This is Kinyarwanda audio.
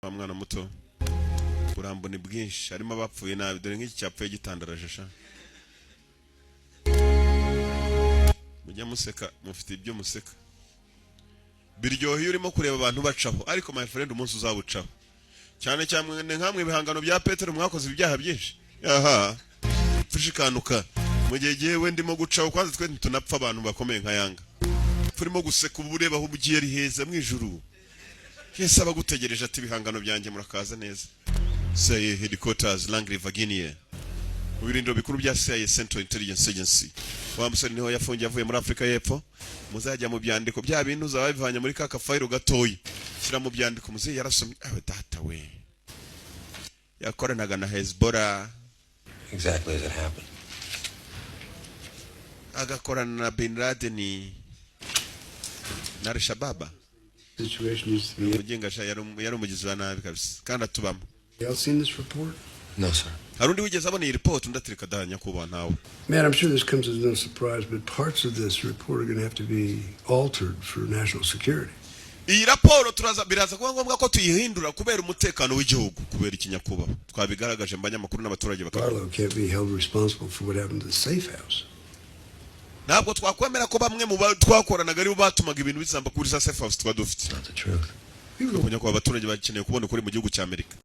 Wa mwana muto, uburambo ni bwinshi, harimo abapfuye nabi. Dore nk'iki cyapfuye gitandaraje sha. Mujya museka, mufite ibyo museka biryoha iyo urimo kureba abantu bacaho, ariko my friend, umunsi uzabucaho, cyane cyane nkamwe ibihangano bya Petero, mwakoze ibyaha byinshi. Aha pfushikanuka mu gihe jyewe ndimo gucaho. Kwanza twe ntitunapfa, abantu bakomeye nka Yanga. Turimo guseka, ubu ureba aho ugiye ari heza mu ijuru. Yesu aba agutegereje, ati: "Ibihangano byanjye, murakaza neza." CIA headquarters, Langley, Virginia, mu birindiro bikuru bya CIA, Central Intelligence Agency. Wa musore niho yafungiye avuye muri Afurika y'Epfo. Muzajya mu byandiko bya bintu uzaba bivanye muri ka kafayiro gatoya, shyira mu byandiko. Muzehe yarasomye, awe data we, yakoranaga na Hezbollah. Exactly as it happened. Agakorana na Bin Laden na Al-Shabaab. Situation used to be. Umugengasha yari umugizi wa nabi kabisa, kandi atubamo. Y'all seen this report? No, sir. Hari undi wigeze abona iyi report? Undi atireka da, nyakubahwa, ntawe. Man, I'm sure this comes as no surprise, but parts of this report are going to have to be altered for national security. Iyi raporo turaza, biraza kuba ngombwa ko tuyihindura kubera umutekano w'igihugu. Kubera iki, nyakubahwa? Twabigaragaje mu banyamakuru n'abaturage bakaba Barlow can't be held responsible for what happened to the safe house. Ntabwo twakwemera ko bamwe mu twakoranaga aribo batumaga ibintu bizamba kuri za safe house tuba dufite. Not the truth. Nyakubahwa, abaturage bakeneye kubona ukuri mu gihugu cya Amerika.